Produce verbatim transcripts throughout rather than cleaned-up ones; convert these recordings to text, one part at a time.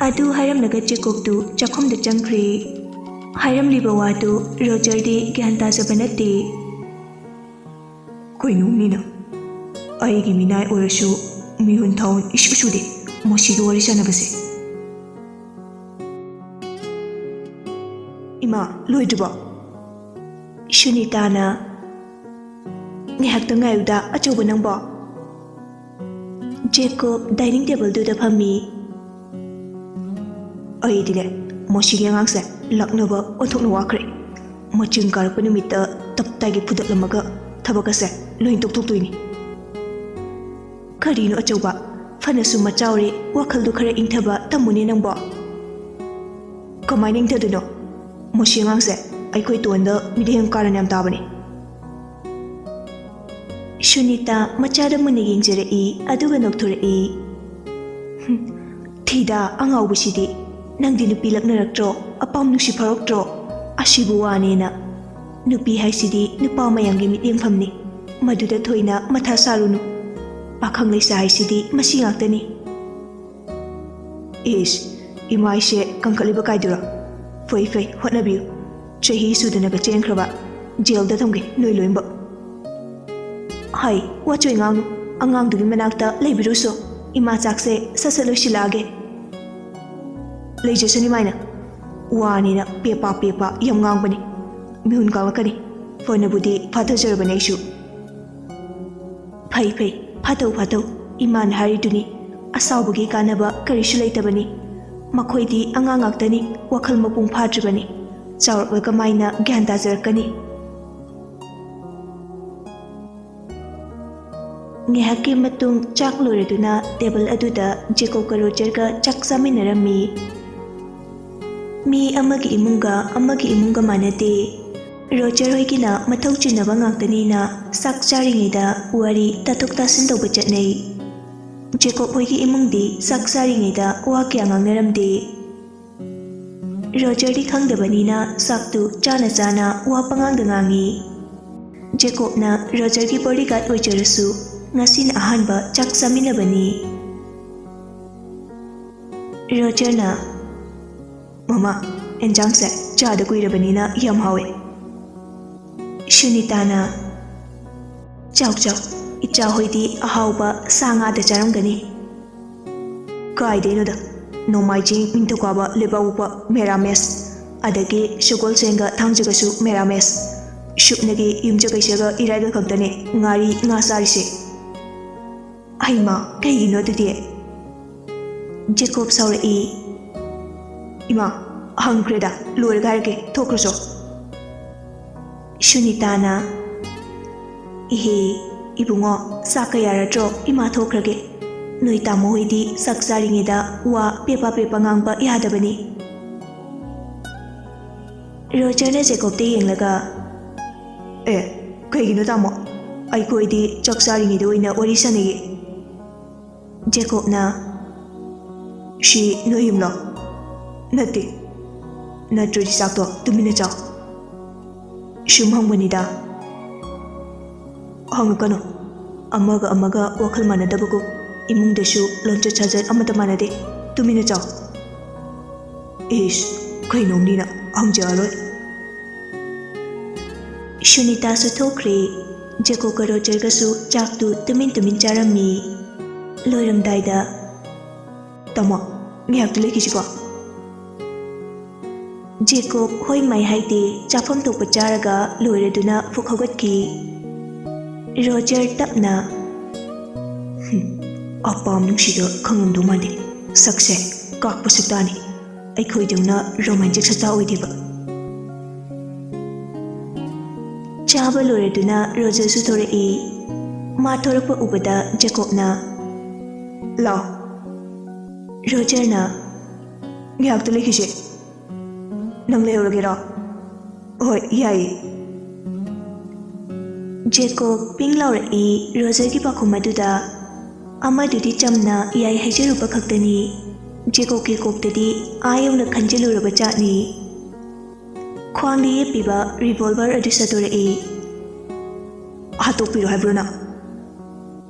ꯑꯗꯨ ꯍꯥꯏꯔꯝꯂꯒ ꯖꯦꯀꯣꯕꯇꯨ ꯆꯥꯛꯈꯨꯝꯗ ꯆꯪꯈ꯭ꯔꯦ꯫ ꯍꯥꯏꯔꯝꯂꯤꯕ ꯋꯥꯗꯨ ꯔꯣꯖꯔꯗꯤ ꯒ꯭ꯌꯥꯟ ꯇꯥꯖꯕ ꯅꯠꯇꯦ꯫ ꯀꯩꯅꯣ ꯃꯤꯅ? ꯑꯩꯒꯤ ꯃꯤꯅꯥꯏ ꯑꯣꯏꯔꯁꯨ ꯃꯤꯍꯨꯟ ꯊꯥꯍꯨꯟ ꯏꯁꯨ ꯁꯨꯗꯦ ꯃꯁꯤꯒꯤ ꯋꯥꯔꯤ ꯁꯥꯟꯅꯕꯁꯦ꯫ ꯏꯃꯥ, ꯂꯣꯏꯗ꯭ꯔꯤꯕꯣ? ꯁꯨꯅꯤꯇꯥꯅ, ꯉꯥꯏꯍꯥꯛꯇꯪ ꯉꯥꯏꯌꯨꯗ, ꯑꯆꯧꯕ ꯅꯪꯕꯣ꯫ ꯖꯦꯀꯣꯕ ꯗꯥꯏꯅꯤꯡ ꯇꯦꯕꯜꯗꯨꯗ ꯐꯝꯃꯤ꯫ ꯑꯩꯗꯤꯅꯦ, ꯃꯁꯤꯒꯤ ꯑꯉꯥꯡꯁꯦ ꯂꯛꯅꯕ ꯑꯣꯟꯊꯣꯛꯅ ꯋꯥꯈ꯭ꯔꯦ꯫ ꯃꯆꯤꯡ ꯀꯥꯔꯛꯄ ꯅꯨꯃꯤꯠꯇ ꯇꯞ ꯇꯥꯏꯒꯤ ꯐꯨꯗꯠꯂꯝꯃꯒ ꯊꯕꯛ ꯑꯁꯦ ꯂꯣꯏ ꯇꯣꯛꯊꯣꯛꯇꯣꯏꯅꯤ꯫ ꯀꯔꯤꯅꯣ ꯑꯆꯧꯕ? ꯐꯅꯁꯨ ꯃꯆꯥꯎꯔꯦ, ꯋꯥꯈꯜꯗꯨ ꯈꯔ ꯏꯪꯊꯕ ꯇꯝꯃꯨꯅꯦ ꯅꯪꯕꯣ꯫ ꯀꯃꯥꯏꯅ ꯏꯪꯊꯗꯣꯏꯅꯣ? ꯃꯁꯤ ꯑꯉꯥꯡꯁꯦ ꯑꯩꯈꯣꯏ ꯇꯣꯟꯗ ꯃꯤꯠꯌꯦꯡ ꯀꯥꯔꯟ ꯌꯥꯝ ꯇꯥꯕꯅꯤ꯫ ꯁꯨꯅꯤꯇꯥ ꯃꯆꯥꯗ ꯃꯨꯟꯅ ꯌꯦꯡꯖꯔꯛꯏ, ꯑꯗꯨꯒ ꯅꯣꯛꯊꯣꯔꯛꯏ꯫ "ꯍꯨꯝ, ꯊꯤꯗ, ꯑꯉꯥꯎꯕꯁꯤꯗꯤ꯫ ꯅꯪꯗꯤ ꯅꯨꯄꯤ ꯂꯛꯅꯔꯛꯇ꯭ꯔꯣ? ꯑꯄꯥꯝ ꯅꯨꯡꯁꯤ ꯐꯥꯎꯔꯛꯇ꯭ꯔꯣ? ꯑꯁꯤꯕꯨ ꯋꯥꯅꯦꯅ꯫ ꯅꯨꯄꯤ ꯍꯥꯏꯁꯤꯗꯤ ꯅꯨꯄꯥ ꯃꯌꯥꯝꯒꯤ ꯃꯤꯠꯌꯦꯡꯐꯝꯅꯤ꯫ ꯃꯗꯨꯗ ꯊꯣꯏꯅ ꯃꯊꯥ ꯁꯥꯔꯨꯅꯨ꯫ ꯄꯥꯈꯪ ꯂꯩꯁꯥ ꯍꯥꯏꯁꯤꯗꯤ ꯃꯁꯤ ꯉꯥꯛꯇꯅꯤ꯫" "ꯏꯁ, ꯏꯃꯥꯏꯁꯦ ꯀꯟꯈꯠꯂꯤꯕ ꯀꯥꯏꯗꯨꯔꯣ? ꯐꯩ ꯐꯩ, ꯍꯣꯠꯅꯕꯤꯌꯨ꯫ ꯆꯍꯤ ꯁꯨꯗꯅꯒ ꯆꯦꯟꯈ꯭ꯔꯕ꯫ ꯖꯦꯜꯗ ꯊꯝꯒꯦ ꯅꯣꯏ ꯂꯣꯏꯅꯃꯛ꯫" "ꯍꯩ, ꯋꯥꯆꯣꯏ ꯉꯥꯡꯅꯨ꯫ ꯑꯉꯥꯡꯗꯨꯒꯤ ꯃꯅꯥꯛꯇ ꯂꯩꯕꯤꯔꯨꯁꯣ꯫ ꯏꯃꯥ ꯆꯥꯛꯁꯦ ꯁꯠ ꯁꯠ ꯂꯣꯏꯁꯤꯜꯂꯛꯑꯒꯦ꯫" "ꯂꯩꯖꯁꯅꯤ ꯃꯥꯏꯅ꯫ ꯋꯥꯅꯤꯅ ꯄꯦꯄꯥ ꯄꯦꯄꯥ ꯌꯥꯝ ꯉꯥꯡꯕꯅꯤ꯫ ꯃꯤꯍꯨꯟ ꯀꯥꯡꯂꯛꯀꯅꯤ꯫ ꯐꯅꯕꯨꯗꯤ ꯐꯥꯊꯖꯔꯕꯅꯤ ꯑꯩꯁꯨ꯫" "ꯐꯩ ꯐꯩ, ꯐꯥꯊꯧ ꯐꯥꯊꯧ꯫ ꯏꯃꯥꯅ ꯍꯥꯏꯔꯤꯗꯨꯅꯤ, ꯑꯁꯥꯎꯕꯒꯤ ꯀꯥꯟꯅꯕ ꯀꯔꯤꯁꯨ ꯂꯩꯇꯕꯅꯤ꯫ ꯃꯈꯣꯏꯗꯤ ꯑꯉꯥꯡ ꯉꯥꯛꯇꯅꯤ, ꯋꯥꯈꯜ ꯃꯄꯨꯡ ꯐꯥꯗ꯭ꯔꯤꯕꯅꯤ꯫ ꯆꯥꯎꯔꯛꯂꯒ ꯃꯥꯏꯅ ꯒ꯭ꯌꯥꯟ ꯇꯥꯖꯔꯛꯀꯅꯤ꯫" ꯉꯥꯏꯍꯥꯛꯀꯤ ꯃꯇꯨꯡ ꯆꯥꯛ ꯂꯣꯏꯔꯗꯨꯅ ꯇꯦꯕꯜ ꯑꯗꯨꯗ ꯖꯦꯀꯣꯕꯀ ꯔꯣꯖꯔꯒ ꯆꯥꯛ ꯆꯥꯃꯤꯟꯅꯔꯝꯃꯤ꯫ ꯃꯤ ꯑꯃꯒꯤ ꯏꯃꯨꯡꯒ ꯑꯃꯒꯤ ꯏꯃꯨꯡꯒ ꯃꯥꯟꯅꯗꯦ꯫ ꯔꯣꯖꯔ ꯍꯣꯏꯒꯤꯅ ꯃꯊꯧ ꯆꯤꯟꯅꯕ ꯉꯥꯛꯇꯅꯤꯅ ꯆꯥꯛ ꯆꯥꯔꯤꯉꯩꯗ ꯋꯥꯔꯤ ꯇꯥꯊꯣꯛ ꯇꯥꯁꯤꯟ ꯇꯧꯕ ꯆꯠꯅꯩ꯫ ꯖꯦꯀꯣꯕ ꯍꯣꯏꯒꯤ ꯏꯃꯨꯡꯗꯤ ꯆꯥꯛ ꯆꯥꯔꯤꯉꯩꯗ ꯋꯥ ꯀꯌꯥ ꯉꯥꯡꯅꯔꯝꯗꯦ꯫ ꯔꯣꯖꯔꯗꯤ ꯈꯪꯗꯕꯅꯤꯅ ꯆꯥꯛꯇꯨ ꯆꯥꯅ ꯆꯥꯅ ꯋꯥ ꯄꯉꯥꯡꯗ ꯉꯥꯡꯉꯤ꯫ ꯖꯦꯀꯣꯕꯅ ꯔꯣꯖꯔꯒꯤ ꯕꯣꯗꯤꯒꯥꯔꯗ ꯑꯣꯏꯖꯔꯁꯨ ꯉꯁꯤꯅ ꯑꯍꯥꯟꯕ ꯆꯥꯛ ꯆꯥꯃꯤꯟꯅꯕꯅꯤ꯫ ꯔꯣꯖꯔꯅ, "ꯃꯃꯥ, ꯑꯦꯟꯖꯥꯡꯁꯦ ꯆꯥꯗ ꯀꯨꯏꯔꯕꯅꯤꯅ ꯌꯥꯝ ꯍꯥꯎꯋꯦ꯫" ꯁꯨꯅꯤꯇꯥꯅ, "ꯆꯥꯎ ꯆꯥꯎ, ꯏꯆꯥ ꯍꯣꯏꯗꯤ ꯑꯍꯥꯎꯕ ꯁꯥ ꯉꯥꯗ ꯆꯥꯔꯝꯒꯅꯤ꯫" "ꯀꯥꯏꯗꯩꯅꯣꯗ, ꯅꯣꯡꯃꯥꯏꯖꯤꯡ, ꯅꯤꯡꯊꯧꯀꯥꯕ, ꯂꯩꯕꯥꯛꯄꯣꯛꯄ ꯃꯦꯔꯥꯃꯦꯁ, ꯑꯗꯒꯤ ꯁꯒꯣꯜꯁꯦꯟꯒ ꯊꯥꯡꯖꯒꯁꯨ ꯃꯦꯔꯥꯃꯦꯁ꯫ ꯁꯨꯞꯅꯒꯤ ꯌꯨꯝꯖꯀꯩꯁꯒ ꯏꯔꯥꯏꯒ ꯈꯛꯇꯅꯦ ꯉꯥꯔꯤ ꯉꯥ ꯆꯥꯔꯤꯁꯦ꯫" "ꯍꯩꯃꯥ, ꯀꯩꯒꯤꯅꯣ ꯑꯗꯨꯗꯤ?" ꯖꯦꯀꯣꯕ ꯁꯥꯎꯔꯛꯏ꯫ "ꯏꯃꯥ, ꯍꯪꯈ꯭ꯔꯦꯗ, ꯂꯣꯏꯔꯒ ꯍꯥꯏꯔꯛꯀꯦ, ꯊꯣꯛꯈ꯭ꯔꯣ ꯆꯣ꯫" ꯁꯨꯅꯤꯇꯥꯅ, "ꯏꯍꯦ, ꯏꯕꯨꯡꯉꯣ, ꯆꯥꯛꯀ ꯌꯥꯔꯗ꯭ꯔꯣ? ꯏꯃꯥ ꯊꯣꯛꯈ꯭ꯔꯒꯦ꯫ ꯅꯣꯏ ꯇꯥꯃꯣ ꯍꯣꯏꯗꯤ ꯆꯥꯛ ꯆꯥꯔꯤꯉꯩꯗ ꯋꯥ ꯄꯦꯄꯥ ꯄꯦꯄꯥ ꯉꯥꯡꯕ ꯌꯥꯗꯕꯅꯤ꯫" ꯔꯣꯖꯔꯅ ꯖꯦꯀꯣꯕꯇ ꯌꯦꯡꯂꯒ, "ꯑꯦ, ꯀꯩꯒꯤꯅꯣ ꯇꯥꯃꯣ? ꯑꯩꯈꯣꯏꯗꯤ ꯆꯥꯛ ꯆꯥꯔꯤꯉꯩꯗ ꯑꯣꯏꯅ ꯋꯥꯔꯤ ꯁꯥꯟꯅꯩꯌꯦ꯫" ꯖꯦꯀꯣꯕꯅ, "ꯁꯤ ꯅꯣꯏ ꯌꯨꯝꯂꯣ?" "ꯅꯠꯇꯦ꯫ ꯅꯠꯇ꯭ꯔꯗꯤ ꯆꯥꯛꯇꯣ ꯇꯨꯃꯤꯟꯅ ꯆꯥꯎ꯫" "ꯁꯨꯝ ꯍꯪꯕꯅꯤꯗ꯫" "ꯍꯪꯉꯛꯀꯅꯨ꯫ ꯑꯃꯒ ꯑꯃꯒ ꯋꯥꯈꯜ ꯃꯥꯟꯅꯗꯕꯒꯨꯝ, ꯏꯃꯨꯡꯗꯁꯨ ꯂꯣꯟꯆꯠ ꯁꯥꯖꯠ ꯑꯃꯠꯇ ꯃꯥꯟꯅꯗꯦ꯫ ꯇꯨꯃꯤꯟꯅ ꯆꯥꯎ꯫" "ꯏꯁ, ꯀꯩꯅꯣꯝꯅꯤꯅ, ꯍꯪꯖꯔꯔꯣꯏ꯫" ꯁꯨꯅꯤꯇꯥꯁꯨ ꯊꯣꯛꯈ꯭ꯔꯦ꯫ ꯖꯦꯀꯣꯕꯀ ꯔꯣꯖꯔꯒꯁꯨ ꯆꯥꯛꯇꯨ ꯇꯨꯃꯤꯟ ꯇꯨꯃꯤꯟ ꯆꯥꯔꯝꯃꯤ꯫ ꯂꯣꯏꯔꯝꯗꯥꯏꯗ, "ꯇꯥꯃꯣ, ꯉꯥꯏꯍꯥꯛꯇ ꯂꯩꯈꯤꯁꯤꯀꯣ꯫" ꯖꯦꯀꯣꯕ ꯍꯣꯏ ꯃꯥꯏ ꯍꯥꯏꯗꯦ, ꯆꯥꯐꯝ ꯊꯣꯛꯄ ꯆꯥꯔꯒ ꯂꯣꯏꯔꯗꯨꯅ ꯐꯨꯛ ꯍꯧꯒꯠꯈꯤ꯫ ꯔꯣꯖꯔ ꯇꯞꯅ, "ꯍꯨꯝ, ꯑꯄꯥꯝ ꯅꯨꯡꯁꯤꯗ ꯈꯪꯉꯝꯗꯧ ꯃꯥꯟꯗꯦ꯫ ꯁꯛꯁꯦ ꯀꯥꯛꯄ ꯁꯛꯇꯥꯅꯤ꯫ ꯑꯩꯈꯣꯏꯗꯧꯅ ꯔꯣꯃꯥꯟꯇꯤꯛ ꯁꯛꯇꯥ ꯑꯣꯏꯗꯦꯕ꯫" ꯆꯥꯕ ꯂꯣꯏꯔꯗꯨꯅ ꯔꯣꯖꯔꯁꯨ ꯊꯣꯔꯛꯏ꯫ ꯃꯥ ꯊꯣꯔꯛꯄ ꯎꯕꯗ ꯖꯦꯀꯣꯕꯅ, "ꯂꯥꯎ꯫" ꯔꯣꯖꯔꯅ, "ꯉꯥꯏꯍꯥꯛꯇ ꯂꯩꯈꯤꯁꯦ꯫ ꯅꯪ ꯂꯩꯍꯧꯔꯒꯦꯔꯣ?" "ꯍꯣꯏ, ꯌꯥꯏꯌꯦ꯫" ꯖꯦꯀꯣꯕ ꯄꯤꯡ ꯂꯥꯎꯔꯛꯏ꯫ ꯔꯣꯖꯔꯒꯤ ꯄꯥꯎꯈꯨꯝ ꯑꯗꯨꯗ ꯑꯃꯗꯨꯗꯤ ꯆꯝꯅ ꯌꯥꯏ ꯍꯥꯏꯖꯔꯨꯕ ꯈꯛꯇꯅꯤ꯫ ꯖꯦꯀꯣꯕꯀꯤ ꯀꯣꯛꯇꯗꯤ ꯑꯥ ꯌꯧꯅ ꯈꯟꯖꯤꯜꯂꯨꯔꯕ ꯖꯥꯠꯅꯤ꯫ ꯈ꯭ꯋꯥꯡꯗ ꯌꯦꯞꯄꯤꯕ ꯔꯤꯚꯣꯜꯚꯔ ꯑꯗꯨ ꯁꯠꯇꯣꯔꯛꯏ꯫ "ꯍꯥꯠꯇꯣꯛꯄꯤꯔꯣ ꯍꯥꯏꯕ꯭ꯔꯣ ꯅꯪ?"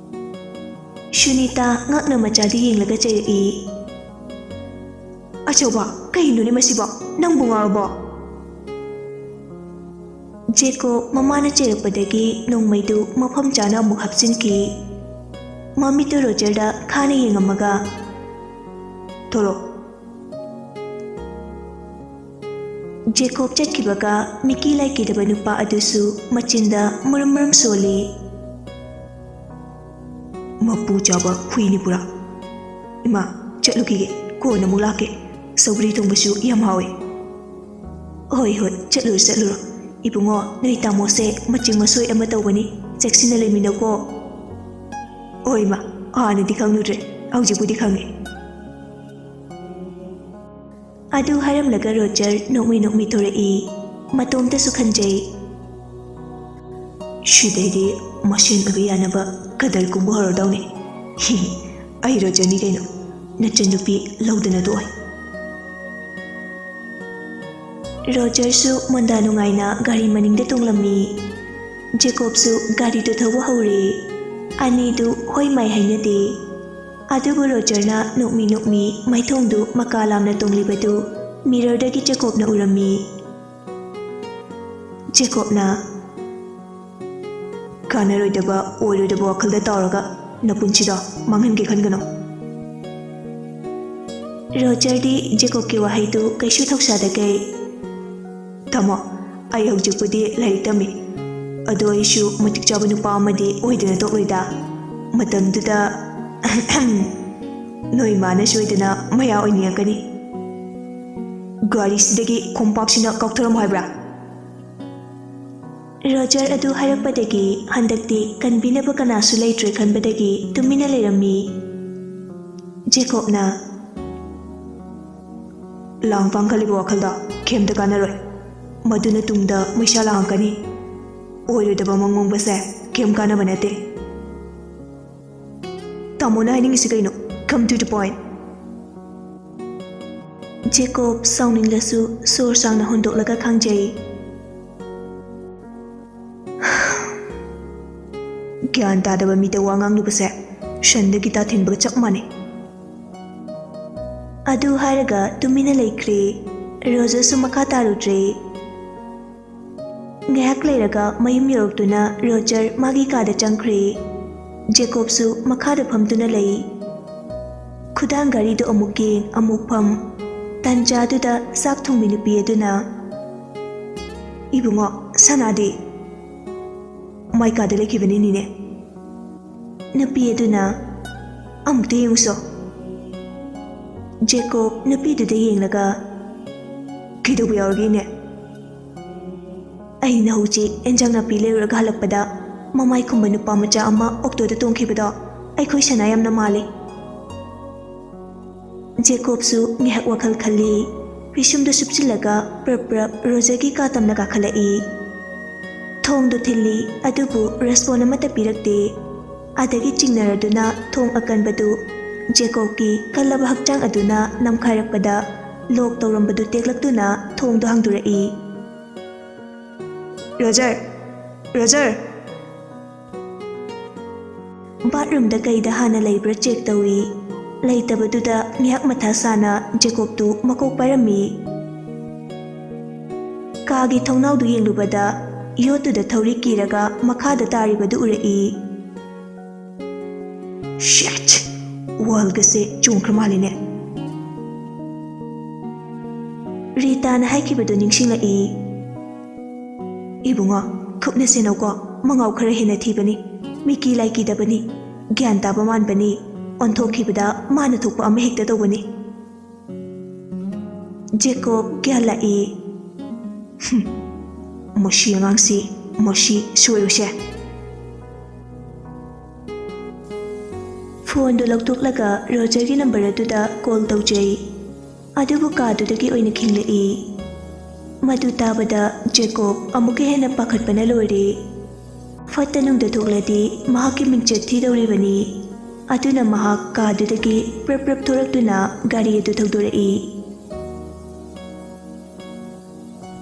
ꯁꯨꯅꯤꯇꯥ ꯉꯛꯅ ꯃꯆꯥꯗꯨ ꯌꯦꯡꯂꯒ ꯆꯩꯔꯛꯏ꯫ ꯑꯆꯧꯕ, ꯀꯩꯅꯣꯅꯦ ꯃꯁꯤꯕꯣ? ꯅꯪꯕꯨ ꯉꯥꯎꯔꯕꯣ? ꯖꯦꯀꯣꯕ ꯃꯃꯥꯅ ꯆꯩꯔꯛꯄꯗꯒꯤ ꯅꯣꯡꯃꯩꯗꯨ ꯃꯐꯝ ꯆꯥꯅ ꯑꯃꯨꯛ ꯍꯥꯞꯆꯤꯟꯈꯤ꯫ ꯃꯃꯤꯠꯇꯨ ꯔꯣꯖꯔꯗ ꯈꯥꯅ ꯌꯦꯡꯉꯝꯃꯒ, "ꯊꯣꯛꯂꯛꯑꯣ꯫" ꯖꯦꯀꯣꯕ ꯆꯠꯈꯤꯕꯒ ꯃꯤꯀꯤ ꯂꯩꯈꯤꯗꯕ ꯅꯨꯄꯥ ꯑꯗꯨꯁꯨ ꯃꯆꯤꯟꯗ ꯃꯨꯔꯨꯝ ꯃꯨꯔꯨꯝ ꯁꯣꯜꯂꯤ꯫ "ꯃꯄꯨ ꯆꯥꯕ ꯍꯨꯏꯅꯤ ꯄꯨꯔꯥ꯫ ꯏꯃꯥ, ꯆꯠꯂꯨꯈꯤꯒꯦ, ꯀꯣꯟꯅ ꯑꯃꯨꯛ ꯂꯥꯛꯀꯦ꯫ ꯁꯧꯒ꯭ꯔꯤ ꯊꯣꯡꯕꯁꯨ ꯌꯥꯝ ꯍꯥꯎꯋꯦ꯫" "ꯍꯣꯏ, ꯍꯣꯏ, ꯆꯠꯂꯨꯔꯣ, ꯆꯠꯂꯨꯔꯣ꯫ ꯏꯕꯨꯡꯉꯣ, ꯅꯣꯏ ꯇꯥꯃꯣꯁꯦ ꯃꯆꯤꯡ ꯃꯁꯣꯏ ꯑꯃ ꯇꯧꯕꯅꯤ, ꯆꯦꯛꯁꯤꯟꯅ ꯂꯩꯃꯤꯟꯅꯧꯀꯣ꯫" "ꯍꯣꯏ ꯏꯃꯥ, ꯍꯥꯟꯅꯗꯤ ꯈꯪꯂꯨꯗ꯭ꯔꯦ, ꯍꯧꯖꯤꯛꯄꯨꯗꯤ ꯈꯪꯉꯦ꯫" ꯑꯗꯨ ꯍꯥꯏꯔꯝꯂꯒ ꯔꯣꯖꯔ ꯅꯣꯛꯃꯤ ꯅꯣꯛꯃꯤ ꯊꯣꯔꯛꯏ꯫ ꯃꯇꯣꯝꯇꯁꯨ ꯈꯟꯖꯩ, "ꯁꯤꯗꯩꯗꯤ ꯃꯁꯦꯟ ꯑꯣꯏꯕ ꯌꯥꯅꯕ ꯀꯗꯔ ꯀꯨꯝꯕ ꯍꯧꯔꯗꯧꯅꯤ꯫ ꯍꯤ, ꯑꯩ ꯔꯣꯖꯔꯅꯤ ꯀꯩꯅꯣ, ꯅꯆꯟꯅꯨꯄꯤ ꯂꯧꯗꯅ ꯇꯣꯛꯑꯣꯏ꯫" ꯔꯣꯖꯔꯁꯨ ꯃꯣꯟꯗꯥ ꯅꯨꯡꯉꯥꯏꯅ ꯒꯥꯔꯤ ꯃꯅꯤꯡꯗ ꯇꯣꯡꯂꯝꯃꯤ꯫ ꯖꯦꯀꯣꯕꯁꯨ ꯒꯥꯔꯤꯗꯨ ꯊꯧꯕ ꯍꯧꯔꯦ꯫ ꯑꯅꯤꯗꯨ ꯍꯣꯏ ꯃꯥꯏ ꯍꯥꯏꯅꯗꯦ꯫ ꯑꯗꯨꯕꯨ ꯔꯣꯖꯔꯅ ꯅꯣꯛꯃꯤ ꯅꯣꯛꯃꯤ ꯃꯥꯏꯊꯣꯡꯗꯨ ꯃꯀꯥ ꯂꯥꯝꯅ ꯇꯣꯡꯂꯤꯕꯗꯨ ꯃꯤꯔꯔꯗꯒꯤ ꯖꯦꯀꯣꯕꯅ ꯎꯔꯝꯃꯤ꯫ ꯖꯦꯀꯣꯕꯅ, "ꯀꯥꯟꯅꯔꯣꯏꯗꯕ, ꯑꯣꯏꯔꯣꯏꯗꯕ ꯋꯥꯈꯜꯗ ꯇꯥꯎꯔꯒ ꯅꯄꯨꯟꯁꯤꯗꯣ ꯃꯥꯡꯍꯟꯒꯦ ꯈꯟꯒꯅꯨ꯫" ꯔꯣꯖꯔꯗꯤ ꯖꯦꯀꯣꯕꯀꯤ ꯋꯥꯍꯩꯗꯨ ꯀꯩꯁꯨ ꯊꯧꯁꯥꯗꯈꯩ, "ꯇꯥꯃꯣ, ꯑꯩ ꯍꯧꯖꯤꯛꯄꯨꯗꯤ ꯂꯥꯏꯔꯤꯛ ꯇꯝꯃꯤ, ꯑꯗꯣ ꯑꯩꯁꯨ ꯃꯇꯤꯛ ꯆꯥꯕ ꯅꯨꯄꯥ ꯑꯃꯗꯤ ꯑꯣꯏꯗꯅ ꯇꯣꯛꯂꯣꯏꯗ꯫ ꯃꯇꯝꯗꯨꯗ ꯅꯣꯏ ꯏꯃꯥꯅ ꯁꯣꯏꯗꯅ ꯃꯌꯥ ꯑꯣꯏꯅꯤꯡꯉꯛꯀꯅꯤ꯫ ꯒꯥꯔꯤꯁꯤꯗꯒꯤ ꯈꯣꯡꯄꯥꯛꯁꯤꯅ ꯀꯥꯎꯊꯔꯝꯃꯣ ꯍꯥꯏꯕ꯭ꯔꯥ?" ꯔꯣꯖꯔ ꯑꯗꯨ ꯍꯥꯏꯔꯛꯄꯗꯒꯤ ꯍꯟꯗꯛꯇꯤ ꯀꯟꯕꯤꯅꯕ ꯀꯅꯥꯁꯨ ꯂꯩꯇ꯭ꯔꯦ ꯈꯟꯕꯗꯒꯤ ꯇꯨꯃꯤꯟꯅ ꯂꯩꯔꯝꯃꯤ꯫ ꯖꯦꯀꯣꯕꯅ, "ꯂꯥꯡ ꯄꯥꯡꯈꯠꯂꯤꯕ ꯋꯥꯈꯜꯗ ꯀꯩꯝꯇ ꯀꯥꯟꯅꯔꯣꯏ꯫ ꯃꯗꯨꯅ ꯇꯨꯡꯗ ꯃꯩꯁꯥ ꯂꯥꯡꯉꯛꯀꯅꯤ꯫ ꯑꯣꯏꯔꯣꯏꯗꯕ ꯃꯪ ꯃꯪꯕꯁꯦ ꯀꯩꯝ ꯀꯥꯟꯅꯕ ꯅꯠꯇꯦ꯫ ꯇꯥꯃꯣꯅ ꯍꯥꯏꯅꯤꯡꯉꯤꯁꯤ ꯀꯩꯅꯣ? Come to the point." ꯖꯦꯀꯣꯕ ꯁꯥꯎꯅꯤꯡꯂꯁꯨ ꯁꯣꯔ ꯁꯥꯡꯅ ꯍꯣꯟꯗꯣꯛꯂꯒ ꯈꯥꯡꯖꯩ꯫ ꯒ꯭ꯌꯥꯟ ꯇꯥꯗꯕ ꯃꯤꯗ ꯋꯥ ꯉꯥꯡꯂꯨꯕꯁꯦ ꯁꯟꯗ ꯒꯤꯇꯥ ꯊꯤꯟꯕꯒ ꯆꯞ ꯃꯥꯟꯅꯩ꯫ ꯑꯗꯨ ꯍꯥꯏꯔꯒ ꯇꯨꯃꯤꯟꯅ ꯂꯩꯈ꯭ꯔꯦ꯫ ꯔꯣꯖꯔꯁꯨ ꯃꯈꯥ ꯇꯥꯔꯨꯗ꯭ꯔꯦ꯫ ꯉꯥꯏꯍꯥꯛ ꯂꯩꯔꯒ ꯃꯌꯨꯝ ꯌꯧꯔꯛꯇꯨꯅ ꯔꯣꯖꯔ ꯃꯥꯒꯤ ꯀꯥꯗ ꯆꯪꯈ꯭ꯔꯦ꯫ ꯖꯦꯀꯣꯕꯁꯨ ꯃꯈꯥꯗ ꯐꯝꯗꯨꯅ ꯂꯩ꯫ ꯈꯨꯗꯥꯡ ꯘꯔꯤꯗꯨ ꯑꯃꯨꯛ ꯌꯦꯡ, ꯑꯃꯨꯛ ꯐꯝ꯫ ꯇꯟꯖꯥꯗꯨꯗ ꯆꯥꯛ ꯊꯣꯡꯕꯤ ꯅꯨꯄꯤ ꯑꯗꯨꯅ, "ꯏꯕꯨꯡꯉꯣ, ꯁꯅꯥꯗꯤ?" "ꯃꯥꯏ ꯀꯥꯗ ꯂꯩꯈꯤꯕꯅꯤ, ꯅꯦꯅꯦ꯫" ꯅꯨꯄꯤ ꯑꯗꯨꯅ, "ꯑꯃꯨꯛꯇ ꯌꯦꯡꯉꯨꯁꯣ꯫" ꯖꯦꯀꯣꯕ ꯅꯨꯄꯤꯗꯨꯗ ꯌꯦꯡꯂꯒ, "ꯀꯩꯗꯧꯕ ꯌꯥꯎꯔꯒꯦ, ꯏꯅꯦ?" "ꯑꯩꯅ ꯍꯧꯖꯤꯛ ꯑꯦꯟꯖꯥꯡ ꯅꯥꯄꯤ ꯂꯩꯔꯨꯔꯒ ꯍꯜꯂꯛꯄꯗ ꯃꯃꯥꯏ ꯈꯨꯝꯕ ꯅꯨꯄꯥ ꯃꯆꯥ ꯑꯃ ꯑꯣꯛꯇꯣꯗ ꯇꯣꯡꯈꯤꯕꯗꯣ ꯑꯩꯈꯣꯏ ꯁꯅꯥ ꯌꯥꯝꯅ ꯃꯥꯜꯂꯤ꯫" ꯖꯦꯀꯣꯕꯁꯨ ꯉꯥꯏꯍꯥꯛ ꯋꯥꯈꯜ ꯈꯜꯂꯤ꯫ ꯄꯤꯁꯨꯝꯗꯨ ꯁꯨꯞꯆꯤꯜꯂꯒ ꯄ꯭ꯔꯞ ꯄ꯭ꯔꯞ ꯔꯣꯖꯔꯒꯤ ꯀꯥ ꯇꯝꯅ ꯀꯥꯈꯠꯂꯛꯏ꯫ ꯊꯣꯡꯗꯨ ꯊꯤꯜꯂꯤ, ꯑꯗꯨꯕꯨ ꯔꯦꯁꯄꯣꯟ ꯑꯃꯠꯇ ꯄꯤꯔꯛꯇꯦ꯫ ꯑꯗꯒꯤ ꯆꯤꯡꯅꯔꯗꯨꯅ ꯊꯣꯡ ꯑꯀꯟꯕꯗꯨ ꯖꯦꯀꯣꯕꯀꯤ ꯀꯜꯂꯕ ꯍꯛꯆꯥꯡ ꯑꯗꯨꯅ ꯅꯝꯈꯥꯏꯔꯛꯄꯗ ꯂꯣꯛ ꯇꯧꯔꯝꯕꯗꯨ ꯇꯦꯛꯂꯛꯇꯨꯅ ꯊꯣꯡꯗꯨ ꯍꯥꯡꯗꯣꯔꯛꯏ꯫ "ꯔꯣꯖꯔ! ꯔꯣꯖꯔ!" ꯕꯥꯠꯔꯨꯝꯗ ꯀꯩꯗ ꯍꯥꯟꯅ ꯂꯩꯕ꯭ꯔꯥ ꯆꯦꯛ ꯇꯧꯏ꯫ ꯂꯩꯇꯕꯗꯨꯗ ꯉꯥꯏꯍꯥꯛ ꯃꯊꯥ ꯁꯥꯅ ꯖꯦꯀꯣꯕꯇꯨ ꯃꯀꯣꯛ ꯄꯥꯏꯔꯝꯃꯤ꯫ ꯀꯥꯒꯤ ꯊꯣꯡꯅꯥꯎꯗꯨ ꯌꯦꯡꯂꯨꯕꯗ ꯌꯣꯠꯇꯨꯗ ꯊꯧꯔꯤ ꯀꯤꯔꯒ ꯃꯈꯥꯗ ꯇꯥꯔꯤꯕꯗꯨ ꯎꯔꯛꯏ꯫ "ꯁꯦꯠ! ꯋꯥꯜꯒꯁꯦ ꯆꯣꯡꯈ꯭ꯔ ꯃꯥꯜꯂꯦꯅꯦ꯫" ꯔꯤꯇꯥꯅ ꯍꯥꯏꯈꯤꯕꯗꯨ ꯅꯤꯡꯁꯤꯡꯂꯛꯏ꯫ "ꯏꯕꯨꯡꯉꯣ, ꯈꯨꯞꯅ ꯁꯦꯟꯅꯧꯀꯣ, ꯃꯉꯥꯎ ꯈꯔ ꯍꯦꯟꯅ ꯊꯤꯕꯅꯤ꯫ ꯃꯤꯀꯤ ꯂꯥꯏ ꯀꯤꯗꯕꯅꯤ, ꯒ꯭ꯌꯥꯟ ꯇꯥꯕ ꯃꯥꯟꯕꯅꯤ, ꯑꯣꯟꯊꯣꯛꯈꯤꯕꯗ ꯃꯥꯅ ꯊꯣꯛꯄ ꯑꯃ ꯍꯦꯛꯇ ꯇꯧꯕꯅꯤ꯫" ꯖꯦꯀꯣꯕ ꯒ꯭ꯌꯥꯟ ꯂꯥꯛꯏ꯫ "ꯍꯨꯝ, ꯃꯁꯤ ꯑꯉꯥꯡꯁꯤ, ꯃꯁꯤ ꯁꯣꯏꯔꯣꯏꯁꯦ꯫" ꯐꯣꯟꯗꯨ ꯂꯧꯊꯣꯛꯂꯒ ꯔꯣꯖꯔꯒꯤ ꯅꯝꯕꯔ ꯑꯗꯨꯗ ꯀꯣꯜ ꯇꯧꯖꯩ꯫ ꯑꯗꯨꯕꯨ ꯀꯥꯗꯨꯗꯒꯤ ꯑꯣꯏꯅ ꯈꯤꯡꯂꯛꯏ꯫ ꯃꯗꯨ ꯇꯥꯕꯗ ꯖꯦꯀꯣꯕ ꯑꯃꯨꯛꯀ ꯍꯦꯟꯅ ꯄꯥꯈꯠꯄꯅ ꯂꯣꯏꯔꯦ꯫ ꯐꯠꯇ ꯅꯨꯡꯗ ꯊꯣꯛꯂꯗꯤ ꯃꯍꯥꯛꯀꯤ ꯃꯤꯡꯆꯠ ꯊꯤꯗꯧꯔꯤꯕꯅꯤ꯫ ꯑꯗꯨꯅ ꯃꯍꯥꯛ ꯀꯥꯗꯨꯗꯒꯤ ꯄ꯭ꯔꯞ ꯄ꯭ꯔꯞ ꯊꯣꯔꯛꯇꯨꯅ ꯒꯥꯔꯤ ꯑꯗꯨ ꯊꯧꯗꯣꯔꯛꯏ꯫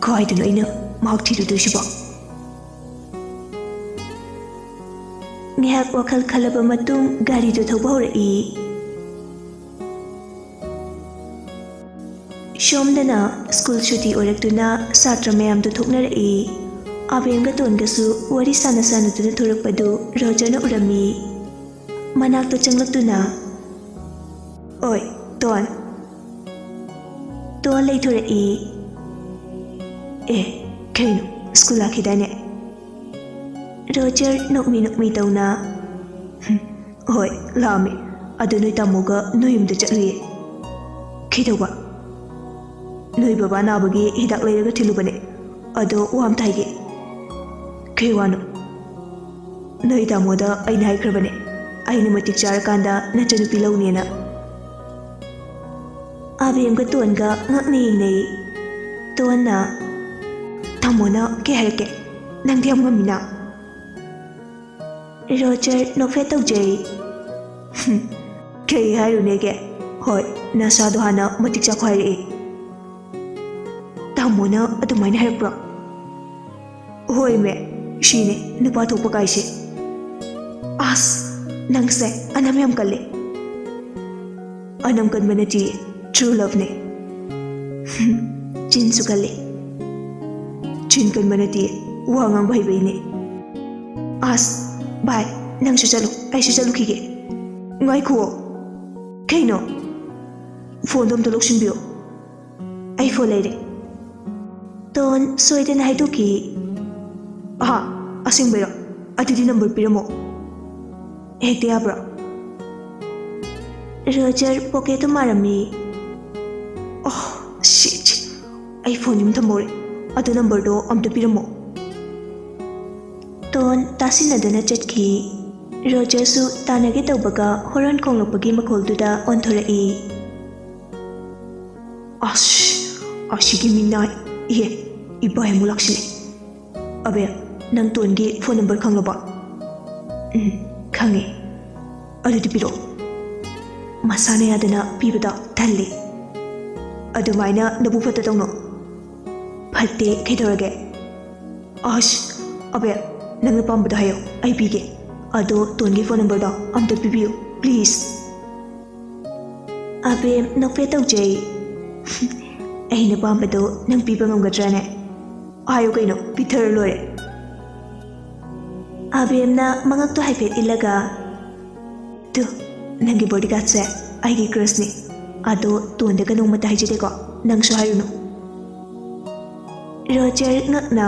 "ꯀꯥꯏꯗꯅꯣ ꯑꯩꯅ ꯃꯍꯥꯛ ꯊꯤꯔꯨꯗꯣꯏꯁꯤꯕꯣ?" ꯉꯥꯏꯍꯥꯛ ꯋꯥꯈꯜ ꯈꯜꯂꯕ ꯃꯇꯨꯡ ꯒꯥꯔꯤꯗꯨ ꯊꯧꯕ ꯍꯧꯔꯛꯏ꯫ ꯁꯣꯝꯗꯅ ꯁ꯭ꯀꯨꯜ ꯁꯨꯇꯤ ꯑꯣꯏꯔꯛꯇꯨꯅ ꯁꯥꯇ꯭ꯔ ꯃꯌꯥꯝꯗꯨ ꯊꯣꯛꯅꯔꯛꯏ꯫ ꯑꯕꯦꯝꯒ ꯇꯣꯟꯒꯁꯨ ꯋꯥꯔꯤ ꯁꯥꯟꯅ ꯁꯥꯟꯅꯗꯨꯅ ꯊꯣꯔꯛꯄꯗꯨ ꯔꯣꯖꯔꯅ ꯎꯔꯝꯃꯤ꯫ ꯃꯅꯥꯛꯇ ꯆꯪꯂꯛꯇꯨꯅ, "ꯑꯣꯏ, ꯇꯣꯟ!" ꯇꯣꯟ ꯂꯩꯊꯣꯔꯛꯏ꯫ "ꯑꯦ, ꯀꯩꯅꯣ, ꯁ꯭ꯀꯨꯜ ꯂꯥꯛꯈꯤꯗꯥꯏꯅꯦ?" ꯔꯣꯖꯔ ꯅꯣꯛꯃꯤ ꯅꯣꯛꯃꯤ ꯇꯧꯅ, "ꯍꯨꯝ, ꯍꯣꯏ, ꯂꯥꯛꯑꯝꯃꯦ꯫ ꯑꯗꯨ ꯅꯣꯏ ꯇꯥꯃꯣꯒ ꯅꯣꯏ ꯌꯨꯝꯗ ꯆꯠꯂꯨꯏꯌꯦ꯫" "ꯀꯩꯗꯧꯕ?" "ꯅꯣꯏ ꯕꯕꯥ ꯅꯥꯕꯒꯤ ꯍꯤꯗꯥꯛ ꯂꯩꯔꯒ ꯊꯤꯜꯂꯨꯕꯅꯦ꯫ ꯑꯗꯣ ꯋꯥ ꯑꯝꯇ ꯍꯥꯏꯒꯦ꯫" "ꯀꯩ ꯋꯥꯅꯣ?" "ꯅꯣꯏ ꯇꯥꯃꯣꯗ ꯑꯩꯅ ꯍꯥꯏꯈ꯭ꯔꯕꯅꯦ, ꯑꯩꯅ ꯃꯇꯤꯛ ꯆꯥꯔꯀꯥꯟꯗ ꯅꯆꯟꯅꯨꯄꯤ ꯂꯧꯅꯦꯅ꯫" ꯑꯕꯦꯝꯒ ꯇꯣꯟꯒ ꯉꯛꯅ ꯌꯦꯡꯅꯩ꯫ ꯇꯣꯟꯅ, "ꯇꯥꯃꯣꯅ ꯀꯩ ꯍꯥꯏꯔꯛꯀꯦ? ꯅꯪꯗꯤ ꯌꯥꯝ ꯉꯝꯃꯤꯅ꯫" ꯔꯣꯖꯔ ꯅꯣꯛꯐꯦꯠ ꯇꯧꯖꯩ꯫ "ꯍꯨꯝ, ꯀꯩ ꯍꯥꯏꯔꯨꯅꯦꯒꯦ? ꯍꯣꯏ, ꯅꯁꯥꯗꯣ ꯍꯥꯟꯅ ꯃꯇꯤꯛ ꯆꯥꯈꯣ ꯍꯥꯏꯔꯛꯏ꯫" "ꯇꯥꯃꯣꯅ ꯑꯗꯨꯃꯥꯏꯅ ꯍꯥꯏꯔꯛꯄ꯭ꯔꯣ?" "ꯍꯣꯏꯃꯦ, ꯁꯤꯅꯦ ꯅꯨꯄꯥ ꯊꯣꯛꯄ ꯀꯥꯏꯁꯦ꯫" "ꯑꯁ, ꯅꯪꯁꯦ ꯑꯅꯝ ꯌꯥꯝ ꯀꯜꯂꯦ꯫" "ꯑꯅꯝ ꯀꯟꯕ ꯅꯠꯇꯦ, true loveꯅꯦ꯫" "ꯍꯨꯝ, ꯆꯤꯟꯁꯨ ꯀꯜꯂꯦ꯫" "ꯆꯤꯟ ꯀꯟꯕ ꯅꯠꯇꯦ, ꯋꯥ ꯉꯥꯡꯕ ꯍꯩꯕꯩꯅꯦ꯫" "ꯑꯁ, ꯚꯥꯏ, ꯅꯪꯁꯨ ꯆꯠꯂꯣ, ꯑꯩꯁꯨ ꯆꯠꯂꯨꯈꯤꯒꯦ꯫" "ꯉꯥꯏꯈꯨꯑꯣ꯫" "ꯀꯩꯅꯣ?" "ꯐꯣꯟꯗꯣ ꯑꯝꯇ ꯂꯧꯁꯤꯟꯕꯤꯌꯣ, ꯑꯩ ꯐꯣꯟ ꯂꯩꯔꯦ꯫" ꯇꯣꯟ ꯁꯣꯏꯗꯅ ꯍꯥꯏꯗꯣꯛꯈꯤ꯫ "ꯑꯍꯥ, ꯑꯁꯦꯡꯕꯩꯔꯣ? ꯑꯗꯨꯗꯤ ꯅꯝꯕꯔ ꯄꯤꯔꯝꯃꯣ꯫" "ꯍꯦꯛꯇ ꯌꯥꯕ꯭ꯔꯣ?" ꯔꯣꯖꯔ ꯄꯣꯀꯦꯠꯇ ꯃꯥꯔꯝꯃꯤ꯫ "ꯑꯣ, shit, ꯑꯩ ꯐꯣꯟ ꯌꯨꯝ ꯊꯝꯍꯧꯔꯦ꯫ ꯑꯗꯨ ꯅꯝꯕꯔꯗꯣ ꯑꯝꯇ ꯄꯤꯔꯝꯃꯣ꯫" ꯇꯣꯟ ꯇꯥꯁꯤꯟꯅꯗꯅ ꯆꯠꯈꯤ꯫ ꯔꯣꯖꯔꯁꯨ ꯇꯥꯟꯅꯒꯦ ꯇꯧꯕꯒ ꯍꯣꯔꯟ ꯈꯣꯡꯂꯛꯄꯒꯤ ꯃꯈꯣꯜꯗꯨꯗ ꯑꯣꯟꯊꯣꯔꯛꯏ꯫ "ꯑꯁ, ꯑꯁꯤꯒꯤ ꯃꯤꯅꯥꯏ꯫ ꯏꯍꯦ, ꯏꯕꯥꯏ ꯑꯃꯨꯛ ꯂꯥꯛꯁꯤꯜꯂꯦ꯫ ꯑꯕꯦ, ꯅꯪ ꯇꯣꯟꯒꯤ ꯐꯣꯟ ꯅꯝꯕꯔ ꯈꯪꯂꯕꯣ?" "ꯎꯝ, ꯈꯪꯉꯦ꯫" "ꯑꯗꯨꯗꯤ ꯄꯤꯔꯛꯑꯣ꯫" "ꯃꯁꯥꯅ ꯌꯥꯗꯅ ꯄꯤꯕꯗꯣ ꯇꯜꯂꯤ꯫" "ꯑꯗꯨꯃꯥꯏꯅ ꯅꯕꯨꯛ ꯐꯠꯇ ꯇꯧꯅꯣ꯫" "ꯐꯠꯇꯦ, ꯀꯩꯗꯧꯔꯒꯦ?" "ꯑꯁ, ꯑꯕꯦ, ꯅꯪꯅ ꯄꯥꯝꯕꯗꯣ ꯍꯥꯏꯌꯣ, ꯑꯩ ꯄꯤꯒꯦ꯫ ꯑꯗꯣ ꯇꯣꯟꯒꯤ ꯐꯣꯟ ꯅꯝꯕꯔꯗꯣ ꯑꯝꯇ ꯄꯤꯕꯤꯌꯨ, please꯫" ꯑꯕꯦꯝ ꯅꯣꯛꯐꯦꯠ ꯇꯧꯖꯩ꯫ ꯑꯩꯅ ꯄꯥꯝꯕꯗꯣ ꯅꯪ ꯄꯤꯕ ꯉꯝꯒꯗ꯭ꯔꯥꯅꯦ? ꯍꯥꯏꯌꯨ ꯀꯩꯅꯣ, ꯄꯤꯊꯔ ꯂꯣꯏꯔꯦ꯫ ꯑꯕꯦꯝꯅ ꯃꯉꯛꯇꯣ ꯍꯥꯏꯐꯦꯠ ꯏꯜꯂꯒ, "ꯇꯨ, ꯅꯪꯒꯤ ꯕꯣꯗꯤꯒꯥꯔꯗꯁꯦ ꯑꯩꯒꯤ ꯀ꯭ꯔꯁꯅꯤ꯫ ꯑꯗꯣ ꯇꯣꯟꯗꯒ ꯅꯣꯡꯃꯇ ꯍꯥꯏꯖꯗꯦꯀꯣ, ꯅꯪꯁꯨ ꯍꯥꯏꯔꯨꯅꯨ꯫" ꯔꯣꯖꯔ ꯉꯛꯅ,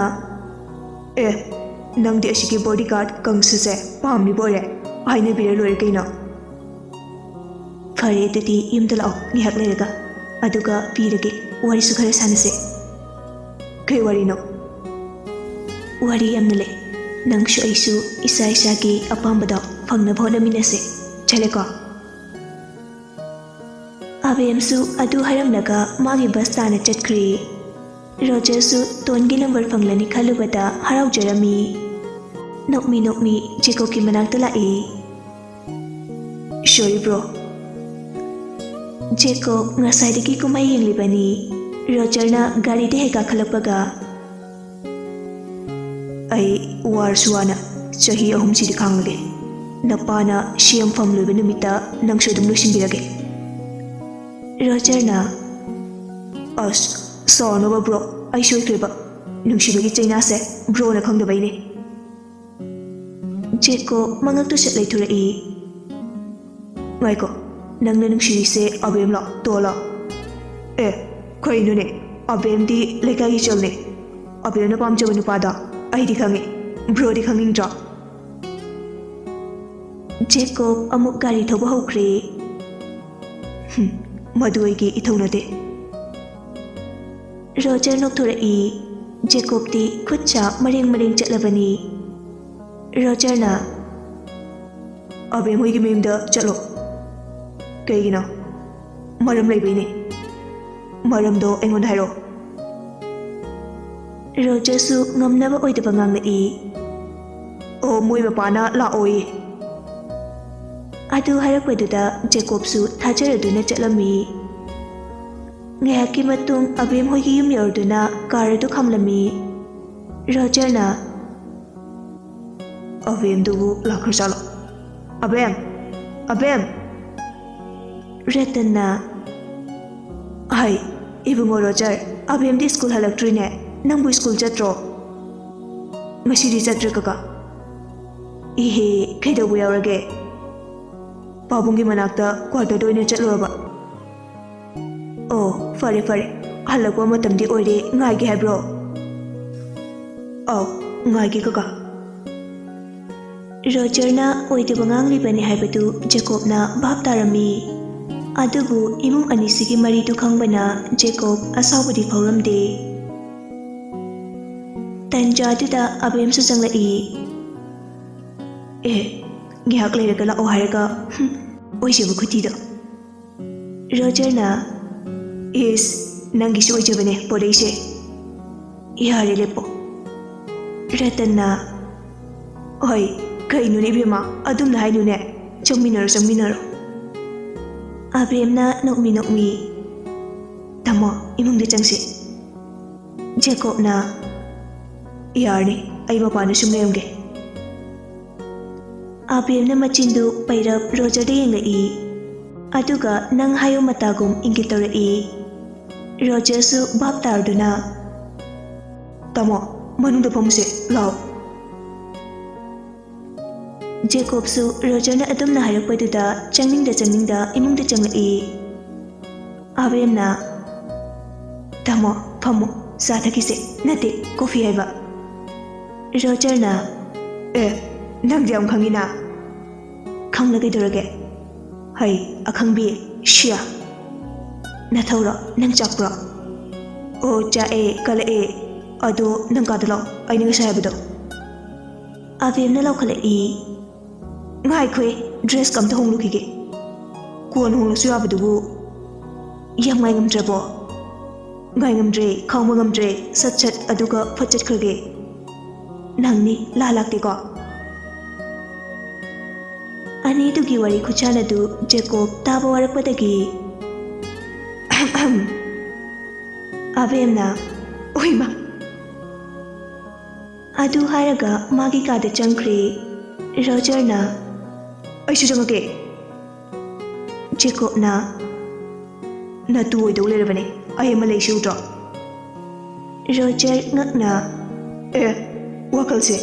"ꯑꯦ, ꯅꯪꯗꯤ ꯑꯁꯤꯒꯤ ꯕꯣꯗꯤꯒꯥꯔꯗ ꯀꯪꯁꯨꯁꯦ ꯄꯥꯝꯂꯤꯕ ꯑꯣꯏꯔꯦ, ꯍꯥꯏꯅꯕꯤꯔ ꯂꯣꯏꯔꯦ ꯀꯩꯅꯣ꯫" "ꯐꯔꯦ, ꯑꯗꯨꯗꯤ ꯌꯨꯝꯗ ꯂꯥꯛꯑꯣ ꯉꯥꯏꯍꯥꯛ ꯂꯩꯔꯒ, ꯑꯗꯨꯒ ꯄꯤꯔꯒꯦ, ꯋꯥꯔꯤꯁꯨ ꯈꯔ ꯁꯥꯟꯅꯁꯦ꯫" "ꯀꯩ ꯋꯥꯔꯤꯅꯣ?" "ꯋꯥꯔꯤ ꯌꯥꯝꯅ ꯂꯩ꯫ ꯅꯪꯁꯨ ꯑꯩꯁꯨ ꯏꯁꯥ ꯏꯁꯥꯒꯤ ꯑꯄꯥꯝꯕꯗꯣ ꯐꯪꯅꯕ ꯍꯣꯠꯅꯃꯤꯟꯅꯁꯦ꯫ ꯆꯠꯂꯦꯀꯣ?" ꯑꯕꯦꯝꯁꯨ ꯑꯗꯨ ꯍꯥꯏꯔꯝꯂꯒ ꯃꯥꯒꯤ ꯕꯁ ꯇꯥꯅ ꯆꯠꯈ꯭ꯔꯦ꯫ ꯔꯣꯖꯔꯁꯨ ꯇꯣꯟꯒꯤ ꯅꯝꯕꯔ ꯐꯪꯂꯅꯤ ꯈꯜꯂꯨꯕꯗ ꯍꯔꯥꯎꯖꯔꯝꯃꯤ꯫ ꯅꯣꯛꯃꯤ ꯅꯣꯛꯃꯤ ꯖꯦꯀꯣꯕꯀꯤ ꯃꯅꯥꯛꯇ ꯂꯥꯛꯏ꯫ "ꯁꯣꯔꯤ ꯕ꯭ꯔꯣ꯫" ꯖꯦꯀꯣꯕ ꯉꯁꯥꯏꯗꯒꯤ ꯀꯨꯝꯍꯩ ꯌꯦꯡꯂꯤꯕꯅꯤ꯫ ꯔꯣꯖꯔꯅ ꯒꯥꯔꯤꯗ ꯍꯦꯛ ꯀꯥꯈꯠꯂꯛꯄꯒ, "ꯑꯩ ꯋꯥꯔꯁꯨ ꯋꯥꯅ ꯆꯍꯤ ꯑꯍꯨꯝꯁꯤꯗꯤ ꯈꯥꯡꯂꯒꯦ꯫ ꯅꯄꯥꯅ ꯁꯤ ꯑꯦꯝ ꯐꯝ ꯂꯣꯏꯕ ꯅꯨꯃꯤꯠꯇ ꯅꯪꯁꯨ ꯑꯗꯨꯝ ꯂꯣꯏꯁꯤꯟꯕꯤꯔꯒꯦ꯫" ꯔꯣꯖꯔꯅ, "ꯑꯁ, ꯁꯥꯎꯅꯣꯕ ꯕ꯭ꯔꯣ, ꯑꯩ ꯁꯣꯏꯈ꯭ꯔꯦꯕ꯫ ꯅꯨꯡꯁꯤꯕꯒꯤ ꯆꯩꯅꯥꯁꯦ ꯕ꯭ꯔꯣꯅ ꯈꯪꯗꯕꯩꯅꯦ꯫" ꯖꯦꯀꯣꯕ ꯃꯉꯛꯇꯨ ꯁꯠ ꯂꯩꯊꯣꯔꯛꯏ꯫ "ꯉꯥꯏꯈꯣ, ꯅꯪꯅ ꯅꯨꯡꯁꯤꯔꯤꯁꯦ ꯑꯕꯦꯝꯂꯣ, ꯇꯣꯜꯂꯣ?" "ꯑꯦ, ꯀꯩꯅꯣꯅꯦ, ꯑꯕꯦꯝꯗꯤ ꯂꯩꯀꯥꯏꯒꯤ ꯆꯜꯅꯦ꯫ ꯑꯕꯦꯝꯅ ꯄꯥꯝꯖꯕ ꯅꯨꯄꯥꯗꯣ ꯑꯩꯗꯤ ꯈꯪꯉꯦ, ꯕ꯭ꯔꯣꯗꯤ ꯈꯪꯅꯤꯡꯗ꯭ꯔꯣ?" ꯖꯦꯀꯣꯕ ꯑꯃꯨꯛ ꯒꯥꯔꯤ ꯊꯧꯕ ꯍꯧꯈ꯭ꯔꯦ꯫ "ꯍꯨꯝ, ꯃꯗꯨ ꯑꯩꯒꯤ ꯏꯊꯧ ꯅꯠꯇꯦ꯫" ꯔꯣꯖꯔ ꯅꯣꯛꯊꯣꯔꯛꯏ꯫ ꯖꯦꯀꯣꯕꯇꯤ ꯈꯨꯠ ꯁꯥ ꯃꯔꯦꯡ ꯃꯔꯦꯡ ꯆꯠꯂꯕꯅꯤ꯫ ꯔꯣꯖꯔꯅ, "ꯑꯕꯦꯝ ꯍꯣꯏꯒꯤ ꯃꯌꯨꯝꯗ ꯆꯠꯂꯣ꯫" "ꯀꯩꯒꯤꯅꯣ?" "ꯃꯔꯝ ꯂꯩꯕꯩꯅꯦ꯫" "ꯃꯔꯝꯗꯣ ꯑꯩꯉꯣꯟꯗ ꯍꯥꯏꯔꯛꯑꯣ꯫" ꯔꯣꯖꯔꯁꯨ ꯉꯝꯅꯕ ꯑꯣꯏꯗꯕ ꯉꯥꯡꯂꯛꯏ꯫ "ꯑꯣ, ꯃꯣꯏ ꯃꯄꯥꯅ ꯂꯥꯛꯑꯣꯌꯦ꯫" ꯑꯗꯨ ꯍꯥꯏꯔꯛꯄꯗꯨꯗ ꯖꯦꯀꯣꯕꯁꯨ ꯊꯥꯖꯔꯗꯨꯅ ꯆꯠꯂꯝꯃꯤ꯫ ꯉꯥꯏꯍꯥꯛꯀꯤ ꯃꯇꯨꯡ ꯑꯕꯦꯝ ꯍꯣꯏꯒꯤ ꯌꯨꯝ ꯌꯧꯔꯗꯨꯅ ꯀꯥꯔ ꯑꯗꯨ ꯈꯥꯝꯂꯝꯃꯤ꯫ ꯔꯣꯖꯔꯅ, "ꯑꯕꯦꯝꯗꯨꯕꯨ ꯂꯥꯛꯈ꯭ꯔꯖꯥꯠꯂꯣ? ꯑꯕꯦꯝ! ꯑꯕꯦꯝ!" ꯔꯇꯟꯅ, "ꯍꯥꯏ, "ꯏꯕꯨꯡꯉꯣ ꯔꯣꯖꯔ, ꯑꯕꯦꯝꯗꯤ ꯁ꯭ꯀꯨꯜ ꯍꯜꯂꯛꯇ꯭ꯔꯤꯅꯦ꯫ ꯅꯪꯕꯨ ꯁ꯭ꯀꯨꯜ ꯆꯠꯇ꯭ꯔꯣ?" "ꯉꯁꯤꯗꯤ ꯆꯠꯇ꯭ꯔꯦ ꯀꯀꯥ꯫" "ꯏꯍꯦ, ꯀꯩꯗꯧꯕ ꯌꯥꯎꯔꯒꯦ? ꯄꯥꯕꯨꯡꯒꯤ ꯃꯅꯥꯛꯇ ꯀ꯭ꯋꯥꯇꯔꯗ ꯑꯣꯏꯅ ꯆꯠꯂꯨꯔꯕ?" "ꯑꯣ, ꯐꯔꯦ ꯐꯔꯦ, ꯍꯜꯂꯛꯄ ꯃꯇꯝꯗꯤ ꯑꯣꯏꯔꯦ, ꯉꯥꯏꯒꯦ ꯍꯥꯏꯕ꯭ꯔꯣ?" "ꯑꯧ, ꯉꯥꯏꯒꯦ ꯀꯀꯥ꯫" ꯔꯣꯖꯔꯅ ꯑꯣꯏꯗꯕ ꯉꯥꯡꯂꯤꯕꯅꯤ ꯍꯥꯏꯕꯗꯨ ꯖꯦꯀꯣꯕꯅ ꯚꯥꯞ ꯇꯥꯔꯝꯃꯤ꯫ ꯑꯗꯨꯕꯨ ꯏꯃꯨꯡ ꯑꯅꯤꯁꯤꯒꯤ ꯃꯔꯤꯗꯨ ꯈꯪꯕꯅ ꯖꯦꯀꯣꯕ ꯑꯁꯥꯎꯕꯗꯤ ꯐꯥꯎꯔꯝꯗꯦ꯫ ꯇꯟꯖꯥꯗꯨꯗ ꯑꯕꯦꯝꯁꯨ ꯆꯪꯂꯛꯏ꯫ "ꯑꯦ, ꯉꯥꯏꯍꯥꯛ ꯂꯩꯔꯒ ꯂꯥꯛꯑꯣ ꯍꯥꯏꯔꯒ, ꯍꯨꯝ, ꯑꯣꯏꯖꯕ ꯈꯨꯇꯤꯗꯣ꯫" ꯔꯣꯖꯔꯅ, "ꯏꯁ, ꯅꯪꯒꯤꯁꯨ ꯑꯣꯏꯖꯕꯅꯦ ꯄꯣꯔꯛꯏꯁꯦ꯫ ꯌꯥꯔꯦ, ꯂꯦꯞꯄꯣ꯫" ꯔꯇꯟꯅ, "ꯍꯣꯏ, ꯀꯩꯅꯣꯅꯦ ꯏꯕꯦꯝꯃ, ꯑꯗꯨꯝꯅ ꯍꯥꯏꯅꯨꯅꯦ꯫ ꯆꯪꯃꯤꯟꯅꯔꯣ, ꯆꯪꯃꯤꯟꯅꯔꯣ꯫" ꯑꯕꯦꯝꯅ ꯅꯣꯛꯃꯤ ꯅꯣꯛꯃꯤ, "ꯇꯥꯃꯣ, ꯏꯃꯨꯡꯗ ꯆꯪꯁꯤ꯫" ꯖꯦꯀꯣꯕꯅ, "ꯌꯥꯔꯅꯤ, ꯑꯩ ꯃꯄꯥꯟꯗ ꯁꯨꯝ ꯂꯩꯔꯝꯒꯦ꯫" ꯑꯕꯦꯝꯅ ꯃꯆꯤꯟꯗꯨ ꯄꯩꯔꯞ ꯔꯣꯖꯔꯗ ꯌꯦꯡꯂꯛꯏ꯫ ꯑꯗꯨꯒ ꯅꯪ ꯍꯥꯏꯌꯣ ꯃꯇꯥꯒꯨꯝ ꯏꯪꯒꯤꯠ ꯇꯧꯔꯛꯏ꯫ ꯔꯣꯖꯔꯁꯨ ꯚꯥꯞ ꯇꯥꯔꯗꯨꯅ, "ꯇꯥꯃꯣ, ꯃꯅꯨꯡꯗ ꯐꯝꯃꯨꯁꯦ, ꯂꯥꯎ꯫" ꯖꯦꯀꯣꯕꯁꯨ ꯔꯣꯖꯔꯅ ꯑꯗꯨꯝꯅ ꯍꯥꯏꯔꯛꯄꯗꯨꯗ ꯆꯪꯅꯤꯡꯗ ꯆꯪꯅꯤꯡꯗ ꯏꯃꯨꯡꯗ ꯆꯪꯂꯛꯏ꯫ ꯑꯕꯦꯝꯅ, "ꯇꯥꯃꯣ, ꯐꯝꯃꯣ, ꯆꯥ ꯊꯛꯈꯤꯁꯦ, ꯅꯠꯇꯦ, ꯀꯣꯐꯤ ꯍꯥꯏꯕ꯫" ꯔꯣꯖꯔꯅ, "ꯑꯦ, ꯅꯪꯗꯤ ꯌꯥꯝ ꯈꯪꯉꯤꯅ꯫ ꯈꯪꯅ ꯀꯩꯗꯧꯔꯒꯦ? ꯍꯩ, ꯑꯈꯪꯕꯤ, ꯁꯤꯌꯥ꯫ ꯅꯊꯧꯔꯣ? ꯅꯪ ꯆꯥꯛꯄ꯭ꯔꯣ?" "ꯑꯣ, ꯆꯥꯛꯑꯦ, ꯀꯜꯂꯛꯑꯦ꯫ ꯑꯗꯣ ꯅꯪ ꯀꯥꯗ ꯂꯥꯛꯑꯣ, ꯑꯩꯅ ꯉꯁꯥꯏ ꯍꯥꯏꯕꯗꯣ꯫" ꯑꯕꯦꯝꯅ ꯂꯥꯎꯈꯠꯂꯛꯏ꯫ "ꯉꯥꯏꯈꯣꯍꯦ, ꯗ꯭ꯔꯦꯁꯀ ꯑꯝꯇ ꯍꯣꯡꯂꯨꯈꯤꯒꯦ꯫" "ꯀꯣꯟꯅ ꯍꯣꯡꯂꯁꯨ ꯌꯥꯕꯗꯨꯕꯨ, ꯌꯥꯝ ꯉꯥꯏ ꯉꯝꯗ꯭ꯔꯕꯣ?" "ꯉꯥꯏ ꯉꯝꯗ꯭ꯔꯦ, ꯈꯥꯡꯕ ꯉꯝꯗ꯭ꯔꯦ, ꯁꯠ ꯁꯠ ꯑꯗꯨꯒ ꯐꯠ ꯆꯠꯈ꯭ꯔꯒꯦ꯫" "ꯅꯪꯅꯤ, ꯂꯥ ꯂꯥꯛꯇꯦꯀꯣ?" ꯑꯅꯤꯗꯨꯒꯤ ꯋꯥꯔꯤ ꯈꯨꯠꯁꯥꯟꯅꯗꯨ ꯖꯦꯀꯣꯕ ꯇꯥꯕ ꯋꯥꯔꯛꯄꯗꯒꯤ, ꯑꯕꯦꯝꯅ, "ꯑꯣꯏꯃ!" ꯑꯗꯨ ꯍꯥꯏꯔꯒ ꯃꯥꯒꯤ ꯀꯥꯗ ꯆꯪꯈ꯭ꯔꯦ꯫ ꯔꯣꯖꯔꯅ, "ꯑꯩꯁꯨ ꯆꯪꯉꯛꯀꯦ꯫" ꯖꯦꯀꯣꯕꯅ, "ꯅꯇꯨ ꯑꯣꯏꯗꯧ ꯂꯩꯔꯕꯅꯦ, ꯑꯩ ꯑꯃ ꯂꯩꯁꯤ ꯎꯗ꯭ꯔꯣ? ꯔꯣꯖꯔ ꯉꯛꯅ, "ꯑꯦ, ꯋꯥꯈꯜꯁꯦ,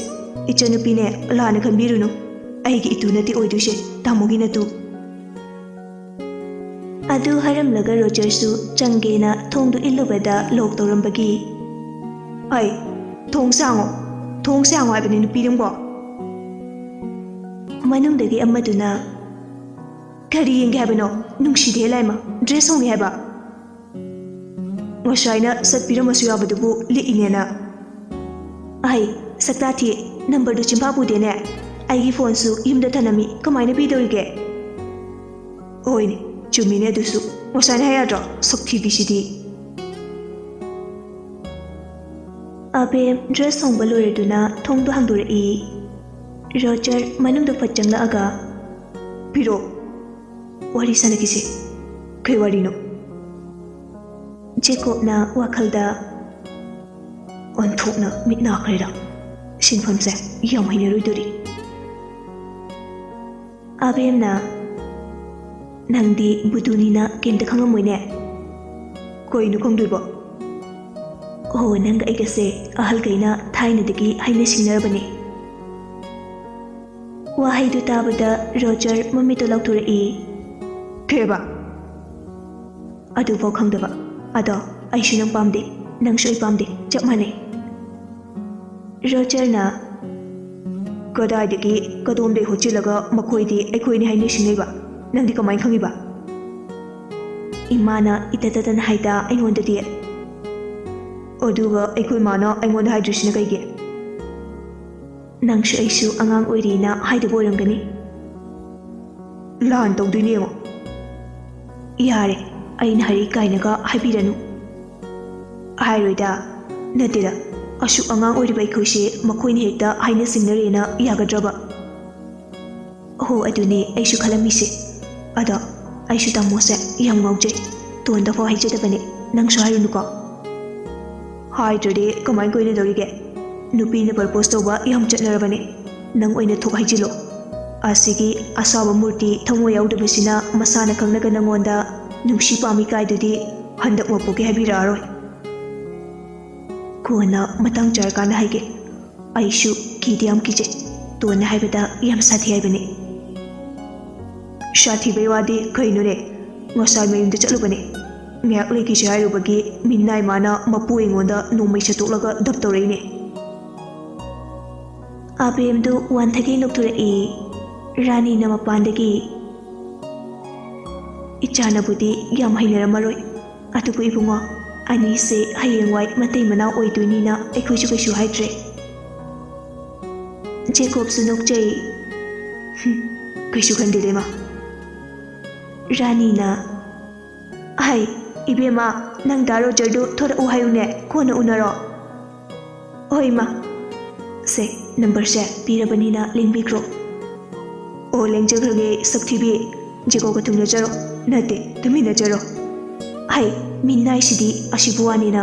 ꯏꯆꯟꯅꯨꯄꯤꯅꯦ, ꯂꯥꯟꯅ ꯈꯟꯕꯤꯔꯨꯅꯨ꯫ ꯑꯩꯒꯤ ꯏꯇꯨ ꯅꯠꯇꯦ ꯑꯣꯏꯗꯣꯏꯁꯦ, ꯇꯥꯃꯣꯒꯤ ꯅꯇꯨ꯫" ꯑꯗꯨ ꯍꯥꯏꯔꯝꯂꯒ ꯔꯣꯖꯔꯁꯨ ꯆꯪꯒꯦꯅ ꯊꯣꯡꯗꯨ ꯏꯜꯂꯨꯕꯗ ꯂꯣꯛ ꯇꯧꯔꯝꯕꯒꯤ, "ꯑꯩ, ꯊꯣꯡ ꯁꯥꯡꯉꯣ, ꯊꯣꯡ ꯁꯥꯡꯉꯣ ꯍꯥꯏꯕꯅꯤ ꯅꯨꯄꯤ ꯅꯪꯕꯣ꯫" ꯃꯅꯨꯡꯗꯒꯤ ꯑꯃꯗꯨꯅ, "ꯀꯔꯤ ꯌꯦꯡꯒꯦ ꯍꯥꯏꯕꯅꯣ? ꯅꯨꯡꯁꯤꯗꯦ ꯂꯥꯏꯃ, ꯗ꯭ꯔꯦꯁ ꯍꯣꯡꯉꯦ ꯍꯥꯏꯕ?" "ꯉꯁꯥꯏꯅ ꯁꯠ ꯄꯤꯔꯝꯃꯁꯨ ꯌꯥꯕꯗꯨꯕꯨ ꯂꯤꯛꯏꯅꯦꯅ꯫" "ꯑꯩ, ꯁꯛꯇꯥ ꯊꯤ, ꯅꯝꯕꯔꯗꯨ ꯆꯤꯟꯐꯥ ꯄꯨꯗꯦꯅꯦ꯫ ꯑꯩꯒꯤ ꯐꯣꯟꯁꯨ ꯌꯨꯝꯗ ꯊꯅꯝꯃꯤ, ꯀꯃꯥꯏꯅ ꯄꯤꯗꯧꯔꯤꯒꯦ?" "ꯍꯣꯏꯅꯦ, ꯆꯨꯝꯃꯤꯅꯦ ꯑꯗꯨꯁꯨ꯫ ꯉꯁꯥꯏꯅ ꯍꯥꯏ ꯌꯥꯗ꯭ꯔꯣ, ꯁꯛꯊꯤꯕꯤꯁꯤꯗꯤ꯫" ꯑꯕꯦꯝ ꯗ꯭ꯔꯦꯁ ꯍꯣꯡꯕ ꯂꯣꯏꯔꯗꯨꯅ ꯊꯣꯡꯗꯣ ꯍꯥꯡꯗꯣꯔꯛꯏ꯫ ꯔꯣꯖꯔ ꯃꯅꯨꯡꯗ ꯐꯠ ꯆꯪꯂꯛꯑꯒ, "ꯄꯤꯔꯛꯑꯣ, ꯋꯥꯔꯤ ꯁꯥꯟꯅꯈꯤꯁꯦ꯫" "ꯀꯩ ꯋꯥꯔꯤꯅꯣ?" ꯖꯦꯀꯣꯕꯅ ꯋꯥꯈꯜꯗ, "ꯑꯣꯟꯊꯣꯛꯅ ꯃꯤꯠ ꯅꯥꯈ꯭ꯔꯦꯗ, ꯁꯤꯟꯐꯝꯁꯦ ꯌꯥꯝ ꯍꯩꯅꯔꯣꯏꯗꯣꯔꯤ꯫" ꯑꯕꯦꯝꯅ, "ꯅꯪꯗꯤ ꯕꯨꯗꯨꯅꯤꯅ ꯀꯩꯝꯇ ꯈꯪꯉꯝꯃꯣꯏꯅꯦ꯫" "ꯀꯩꯅꯣ ꯈꯪꯗꯣꯏꯕ?" "ꯑꯣ, ꯅꯪꯒ ꯑꯩꯒꯁꯦ ꯑꯍꯜꯈꯩꯅ ꯊꯥꯏꯅꯗꯒꯤ ꯍꯥꯏꯅ ꯁꯤꯡꯅꯔꯕꯅꯦ꯫" ꯋꯥꯍꯩꯗꯨ ꯇꯥꯕꯗ ꯔꯣꯖꯔ ꯃꯃꯤꯠꯇꯨ ꯂꯥꯎꯊꯣꯔꯛꯏ꯫ "ꯀꯩꯕ?" "ꯑꯗꯨꯐꯥꯎ ꯈꯪꯗꯕ? ꯑꯗꯣ ꯑꯩꯁꯨ ꯅꯪ ꯄꯥꯝꯗꯦ, ꯅꯪꯁꯨ ꯑꯩ ꯄꯥꯝꯗꯦ, ꯆꯞ ꯃꯥꯟꯅꯩ꯫" ꯔꯣꯖꯔꯅ, "ꯀꯗꯥꯏꯗꯒꯤ ꯀꯗꯣꯝꯗꯩ ꯍꯣꯠꯆꯤꯜꯂꯒ ꯃꯈꯣꯏꯗꯤ ꯑꯩꯈꯣꯏꯅꯤ ꯍꯥꯏꯅ ꯁꯤꯡꯅꯩꯕ? ꯅꯪꯗꯤ ꯀꯃꯥꯏꯅ ꯈꯪꯉꯤꯕ?" "ꯏꯃꯥꯅ ꯏꯇꯠ ꯇꯠꯇꯅ ꯍꯥꯏꯗ ꯑꯩꯉꯣꯟꯗꯗꯤ꯫" "ꯑꯗꯨꯒ ꯑꯩꯈꯣꯏ ꯃꯥꯅ ꯑꯩꯉꯣꯟꯗ ꯍꯥꯏꯗ꯭ꯔꯤꯁꯤꯅ ꯀꯩꯒꯤ?" "ꯅꯪꯁꯨ ꯑꯩꯁꯨ ꯑꯉꯥꯡ ꯑꯣꯏꯔꯤꯅ ꯍꯥꯏꯗꯕ ꯑꯣꯏꯔꯝꯒꯅꯤ꯫" "ꯂꯥꯟ ꯇꯧꯗꯣꯏꯅꯦ ꯌꯦꯡꯉꯣ꯫" "ꯌꯥꯔꯦ, ꯑꯩꯅ ꯍꯥꯏꯔꯤ ꯀꯥꯏꯅꯒ ꯍꯥꯏꯕꯤꯔꯅꯨ꯫" "ꯍꯥꯏꯔꯣꯏꯗ꯫ ꯅꯠꯇꯦꯗ, ꯑꯁꯨꯛ ꯑꯉꯥꯡ ꯑꯣꯏꯔꯤꯕ ꯑꯩꯈꯣꯏꯁꯦ ꯃꯈꯣꯏꯅ ꯍꯦꯛꯇ ꯍꯥꯏꯅ ꯁꯤꯡꯅꯔꯦꯅ ꯌꯥꯒꯗ꯭ꯔꯕ?" "ꯍꯣ, ꯑꯗꯨꯅꯦ ꯑꯩꯁꯨ ꯈꯜꯂꯝꯃꯤꯁꯦ꯫ ꯑꯗꯣ ꯑꯩꯁꯨ ꯇꯥꯃꯣꯁꯦ ꯌꯥꯝ ꯉꯥꯎꯖꯩ꯫ ꯇꯣꯟꯗꯐꯥꯎ ꯍꯥꯏꯖꯗꯕꯅꯦ, ꯅꯪꯁꯨ ꯍꯥꯏꯔꯨꯅꯨꯀꯣ꯫" "ꯍꯥꯏꯗ꯭ꯔꯗꯤ ꯀꯃꯥꯏꯅ ꯀꯣꯏꯅꯗꯧꯔꯤꯒꯦ? ꯅꯨꯄꯤꯅ ꯄ꯭ꯔꯄꯣꯁ ꯇꯧꯕ ꯌꯥꯝ ꯆꯠꯅꯔꯕꯅꯦ꯫ ꯅꯪ ꯑꯣꯏꯅ ꯊꯣꯛ ꯍꯥꯏꯖꯤꯜꯂꯣ꯫ ꯑꯁꯤꯒꯤ ꯑꯁꯥꯎꯕ ꯃꯨꯔꯇꯤ ꯊꯃꯣꯏ ꯌꯥꯎꯗꯕꯁꯤꯅ ꯃꯁꯥꯅ ꯈꯪꯅꯒ ꯅꯪꯉꯣꯟꯗ ꯅꯨꯡꯁꯤ ꯄꯥꯝꯃꯤ ꯀꯥꯏꯗꯨꯗꯤ ꯍꯟꯗꯛꯃꯛ ꯄꯣꯛꯀꯦ ꯍꯥꯏꯕꯤꯔꯛꯑꯔꯣꯏ꯫ ꯀꯣꯟꯅ ꯃꯇꯥꯡ ꯆꯥꯔꯀꯥꯟꯗ ꯍꯥꯏꯒꯦ꯫ ꯑꯩꯁꯨ ꯀꯤꯗꯤ ꯌꯥꯝ ꯀꯤꯖꯩ꯫ ꯇꯣꯟꯅ ꯍꯥꯏꯕꯗ ꯌꯥꯝ ꯁꯥꯊꯤ ꯍꯥꯏꯕꯅꯤ꯫ ꯁꯥꯊꯤꯕꯩ ꯋꯥꯗꯤ ꯀꯩꯅꯣꯅꯦ? ꯉꯁꯥꯏ ꯃꯌꯨꯝꯗ ꯆꯠꯂꯨꯕꯅꯦ꯫ ꯉꯥꯏꯍꯥꯛ ꯂꯩꯈꯤꯁꯦ ꯍꯥꯏꯔꯨꯕꯒꯤ ꯃꯤꯅꯥꯏ ꯃꯥꯅ ꯃꯄꯨ ꯑꯩꯉꯣꯟꯗ ꯅꯣꯡꯃꯩ ꯁꯠꯇꯣꯛꯂꯒ ꯙꯞ ꯇꯧꯔꯛꯏꯅꯦ꯫ ꯑꯕꯦꯝꯗꯨ ꯋꯥꯟꯊꯒꯩ ꯅꯣꯛꯊꯣꯔꯛꯏ꯫ ꯔꯥꯅꯤꯅ ꯃꯄꯥꯟꯗꯒꯤ, "ꯏꯆꯥꯅꯕꯨꯗꯤ ꯌꯥꯝ ꯍꯩꯅꯔꯝꯃꯔꯣꯏ꯫ ꯑꯗꯨꯕꯨ ꯏꯕꯨꯡꯉꯣ, ꯑꯅꯤꯁꯦ ꯍꯌꯦꯡꯋꯥꯏ ꯃꯇꯩ ꯃꯅꯥꯎ ꯑꯣꯏꯗꯣꯏꯅꯤꯅ ꯑꯩꯈꯣꯏꯁꯨ ꯀꯩꯁꯨ ꯍꯥꯏꯗ꯭ꯔꯦ꯫" ꯖꯦꯀꯣꯕꯁꯨ ꯅꯣꯛꯆꯩ꯫ "ꯍꯨꯝ, ꯀꯩꯁꯨ ꯈꯟꯗꯦꯗ, ꯏꯃꯥ꯫" ꯔꯥꯅꯤꯅ, "ꯍꯩ, ꯏꯕꯦꯝꯃ, ꯅꯪ ꯗꯥ ꯔꯣꯖꯔꯗꯨ ꯊꯣꯔꯛꯎ ꯍꯥꯏꯌꯨꯅꯦ, ꯀꯣꯟꯅ ꯎꯅꯔꯣ꯫" "ꯍꯣꯏ, ꯏꯃꯥ꯫" "ꯁꯦ, ꯅꯝꯕꯔꯁꯦ ꯄꯤꯔꯕꯅꯤꯅ ꯂꯦꯡꯕꯤꯈ꯭ꯔꯣ꯫" "ꯑꯣ, ꯂꯦꯡꯖꯈ꯭ꯔꯒꯦ, ꯁꯛꯊꯤꯕꯤ꯫ ꯖꯦꯀꯣꯕꯒ ꯊꯨꯡꯅꯖꯔꯣ꯫ ꯅꯠꯇꯦ, ꯇꯨꯃꯤꯟꯅꯖꯔꯣ꯫ ꯍꯩ, ꯃꯤꯅꯥꯏꯁꯤꯗꯤ ꯑꯁꯤꯕꯨ ꯋꯥꯅꯤꯅ꯫"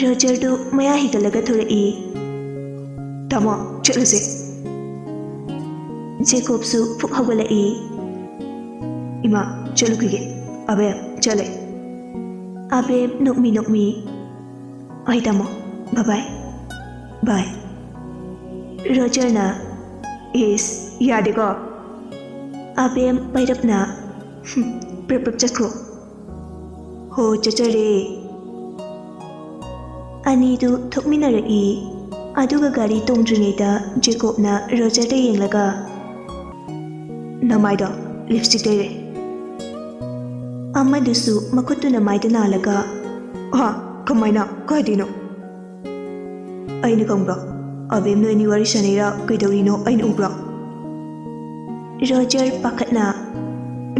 ꯔꯣꯖꯔꯗꯨ ꯃꯌꯥ ꯍꯤꯒꯠꯂꯒ ꯊꯣꯔꯛꯏ꯫ "ꯇꯥꯃꯣ, ꯆꯠꯂꯁꯦ꯫" ꯖꯦꯀꯣꯕꯁꯨ ꯐꯨꯛ ꯍꯧꯒꯠꯂꯛꯏ꯫ "ꯏꯃꯥ, ꯆꯠꯂꯨꯈꯤꯒꯦ꯫ ꯑꯕꯦꯝ, ꯆꯠꯂꯦ꯫" ꯑꯕꯦꯝ ꯅꯣꯛꯃꯤ ꯅꯣꯛꯃꯤ, "ꯍꯣꯏ ꯇꯥꯃꯣ, bye bye, bye." ꯔꯣꯖꯔꯅ, "ꯏꯁ, ꯌꯥꯗꯦꯀꯣ꯫" ꯑꯕꯦꯝ ꯄꯩꯔꯞꯅ, "ꯍꯨꯝ, ꯄ꯭ꯔꯞ ꯄ꯭ꯔꯞ ꯆꯠꯈ꯭ꯔꯣ꯫" "ꯍꯣ, ꯆꯠꯆꯔꯦ꯫" ꯑꯅꯤꯗꯨ ꯊꯣꯛꯃꯤꯟꯅꯔꯛꯏ꯫ ꯑꯗꯨꯒ ꯒꯥꯔꯤ ꯇꯣꯡꯗ꯭ꯔꯤꯉꯩꯗ ꯖꯦꯀꯣꯕꯅ ꯔꯣꯖꯔꯗ ꯌꯦꯡꯂꯒ, "ꯅꯃꯥꯏꯗꯣ ꯂꯤꯞꯁꯇꯤꯛ ꯇꯩꯔꯦ꯫" ꯑꯃꯗꯨꯁꯨ ꯃꯈꯨꯠꯇꯨꯅ ꯃꯥꯏꯗ ꯅꯥꯜꯂꯒ, "ꯍꯥ? ꯀꯃꯥꯏꯅ? ꯀꯥꯏꯗꯩꯅꯣ?" "ꯑꯩꯅ ꯈꯪꯕ꯭ꯔꯣ? ꯑꯕꯦꯝ, ꯅꯣꯏ ꯑꯅꯤ ꯋꯥꯔꯤ ꯁꯥꯟꯅꯩꯔꯥ ꯀꯩꯗꯧꯔꯤꯅꯣ ꯑꯩꯅ ꯎꯕ꯭ꯔꯣ?" ꯔꯣꯖꯔ ꯄꯥꯈꯠꯅ,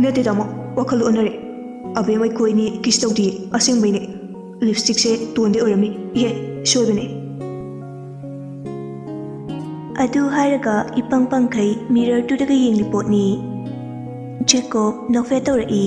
"ꯅꯠꯇꯦ ꯇꯥꯃꯣ, ꯋꯥꯈꯜ ꯑꯣꯟꯅꯔꯦ꯫ ꯑꯕꯦꯝ, ꯑꯩꯈꯣꯏꯅꯤ ꯀꯤꯁ ꯇꯧꯗꯤꯌꯦ, ꯑꯁꯦꯡꯕꯩꯅꯦ꯫ ꯂꯤꯞꯁꯇꯤꯛꯁꯦ ꯇꯣꯟꯗꯩ ꯑꯣꯏꯔꯝꯅꯤ꯫ ꯏꯍꯦ, ꯁꯣꯏꯕꯅꯦ꯫" ꯑꯗꯨ ꯍꯥꯏꯔꯒ ꯏꯄꯪ ꯄꯪꯈꯩ ꯃꯤꯔꯔꯗꯨꯗꯒ ꯌꯦꯡꯂꯤ ꯄꯣꯠꯅꯤ꯫ ꯖꯦꯀꯣꯕ ꯅꯣꯛꯐꯦꯠ ꯇꯧꯔꯛꯏ꯫